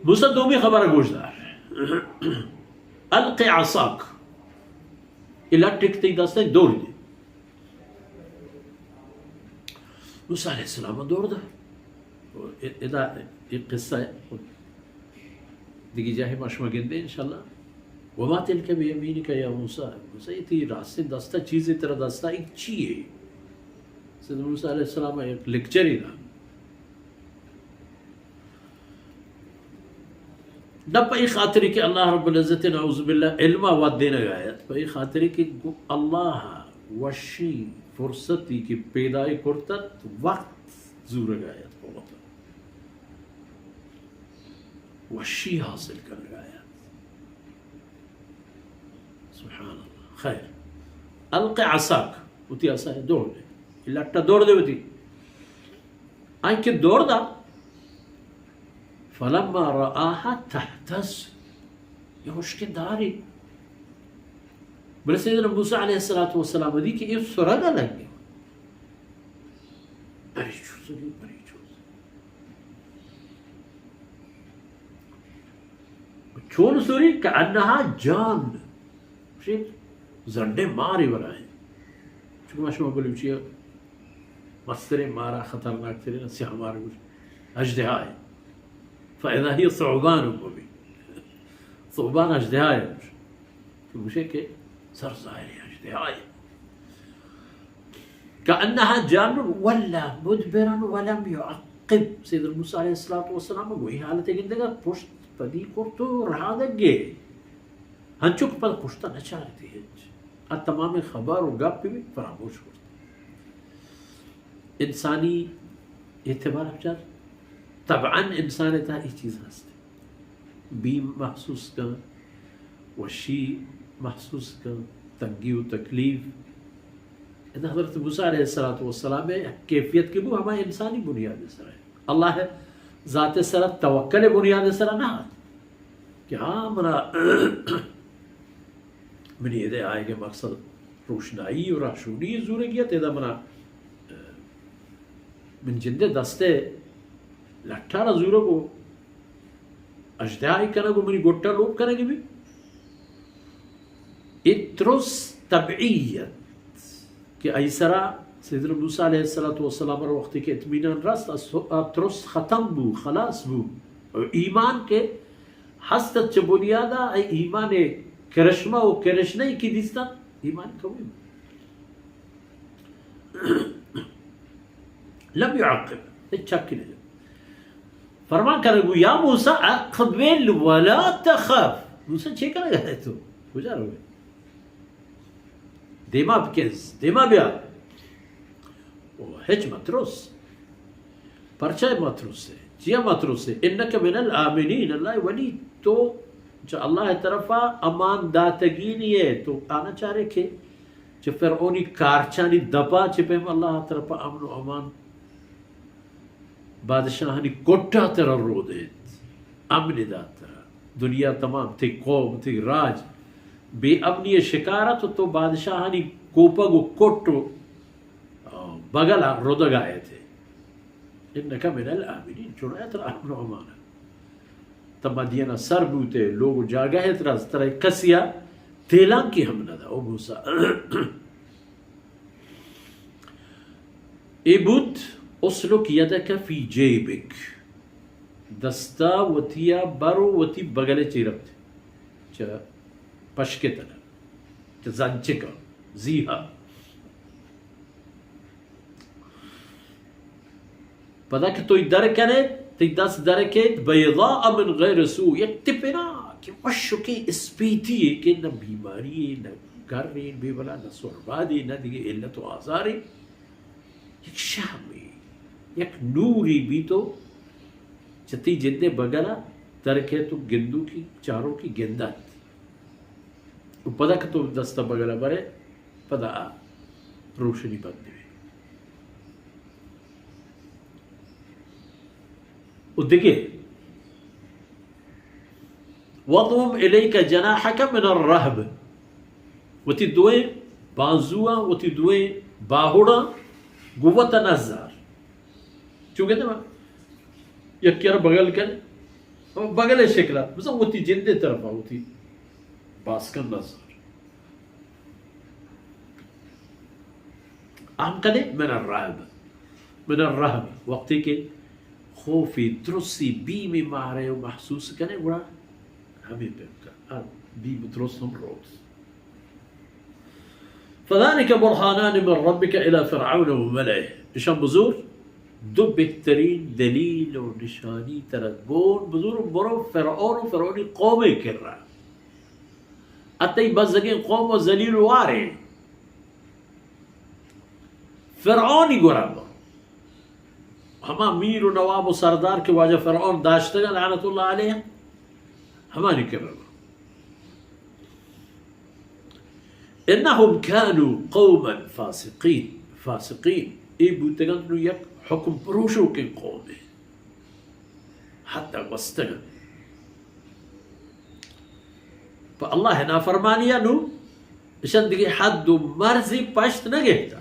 موسیٰ دومی خبر گوش دار۔ الق عصاک، اے لٹک تئی دست ءَ دور دے۔ موسیٰ علیہ السلام دور دا۔ ادا اے قصہ دگہ جاہے ما شما گندے انشاءاللہ۔ وما تلک بیمینک یا موسیٰ، موسیٰ، اے تئی راستیں دستا چیزے ترا دستا، اے چی اے؟ سیدنا موسیٰ علیہ السلام ایک لیکچر ہی دا۔ نہ پہ اے خاطرے کہ اللہ رب العزت نعوذ باللہ علم ءَ وت دینگ ءَ ات، پہ اے خاطرے کہ گوں اللہ ءَ وشیں فرصتے کہ پیدا کرت ات، وقت زورگ ءَ ات، پہ وت وشی حاصل کنگ ءَ ات۔ سبحان اللہ۔ خیر، الق عصاک، وتی عصا ءَ دور دے، اے لٹ ءَ دور دے وتی۔ آئی کہ دور دا، فلما رآها تهتز، اے ہشکیں دارے۔ بلے سیدنا موسیٰ علیہ الصلوۃ والسلام دی کہ اے سرگ ءَ لگے۔ بری چوزگی، بری چوز۔ چون سری؟ کأنها جان۔ شی زنڈیں مارے ولا ایں۔ چونکہ ما شما بلوچی ءَ مستریں مارا، خطرناک تریں سیاہ مار گوش، اژدہا ایں۔ فإذا هي ثعبان مبين۔ ثعبان اژدہا ایں۔ تو گوشے کہ سر ظاہر ایں اژدہا ایں۔ کأنها جان ولا مدبرا ولم يعقب۔ سیدنا موسیٰ علیہ الصلوۃ والسلام گوں اے حالت ءَ گندگ ءَ، پشت پدی کرت و رہادگ ءَ۔ ہنچو کہ پدا پشتا نہ چارتی ہچ۔ آ تمام خبر و گپ بھی فراموش کرت۔ انسانی اعتبار ہم چار، طبعاً انسان ءِ تہا اے چیز ہست۔ بیم محسوس کن، وشی محسوس کن، تنگی و تکلیف۔ ادا حضرت موسیٰ علیہ الصلوۃ والسلام ءِ کیفیت کہ بو، ہما انسانی بنیاد ءِ سرا۔ اللہ ءِ ذات ءِ سرا توکل ءِ بنیاد ءِ سرا نہ ات کہ ہاں منا منی ادے آیگ ءِ مقصد روشنائی و رہشونی زورگی ات، ادا منا، اه، من جندے دستے لٹارا زورگ و اژدہائی کنگ و منی گٹا لوپ کنگ بی۔ اے ترس طبعی ات کہ آئی سرا سیدنا موسیٰ علیہ الصلوۃ والسلام ءَ وقتی کہ اطمینان رست، آ سو-، آ ترس ختم بو، خلاص بو۔ و ایمان کہ ہست ات چہ بنیادا، اے ایمان کرشمہ و کرشنئی کہ دیستن، ایمان قوی بو۔ لم يعقب، ہچ چک نہ جت۔ فرمان کنگ بو، یا موسی اقبل ولا تخف۔ موسی چے کنگ ءَ ئے تو؟ کجا روئے؟ دیما بکنز، دیما بیا۔ او ہچ مترس۔ پرچا مترس ئے؟ چیا مترس ئے؟ انک من الآمنین، اللہ ولی تو چہ اللہ طرفا امان داتگینی ئے، تو آنا چارے کہ چہ فرعونی کارچانی دپا چہ پیم اللہ طرفا امن و امان، بادشاہانی کٹا ترا رودینت، امن دات ترا۔ دنیا تمام، تئی قوم، تئی راج بے امنی شکار ات و تو بادشاہانی کوپگ و کٹ و، آ، بگلا رودگا ات ئے۔ انک من الآمنین، چونایا ترا امن و امان ات۔ تہ مدینا سر بوت ئے، لوگ و جاگہ ات، راز ترا کسیا تیلانکی ہم ندا۔ او موسی، اے بوت، اسلک یدک فی جیبک، دستا وتیا بر و وتی بگل چیرا بت، چہ پشکتنا، چہ زنچکا، زیہا۔ پدا کہ تو در کنے، تئی دست در کیت، بیضاء من غیر سوء، یک تپنا کہ وشکیں اسپیتی ئے کہ نہ بیماری ئے، نہ گرے، بے بلا، نہ سہربادے، نہ دگہ علت و آزارے، یک شہمے، یک نورے بیت و چہ تئی جندے بگلا در کیت و گندوکی، چاروکی گندات۔ و پدا کہ تو دستا بگلا برے، پدا آ روشنی بند بی۔ و دگہ، واضمم الیک جناحک من الرهب، وتی دوئیں بازواں، وتی دوئیں باہوڑاں گوں وتا نزار۔ چونکہ تو یکے را بغل کن، بغل شکل، مثلا وتی جندے طرف، وتی باسکن نظر. ہم کنے من الرعب، من الرعب، وقتی کہ خوفی، ترسی، بیمی مارے و محسوس کنے، گڑا ہمیں پیم کن. ہر بیم و ترس ہم روت. فذلك برهانان من ربك إلى فرعون وملئه. اشان بزور دو بہترین دلیل و نشانی ترا بون، بزور برو فرعون و فرعونی قوم کرا. اتئی بزگیں قوم و ذلیل واریں. فرعونی گورا برو. ہما میر و نواب و سردار کہ واجہ فرعون داشتگ لعنت اللہ علیہ، ہمانی کرا برو. انهم كانوا قوما فاسقين، فاسقين، اے بوتگنت نو یک حکم پروشوکیں قومے، حد ء گوستگنت پہ اللہ نافرمانی ء. نو اشان دگہ حد و مرزی پشت نہ گپتا.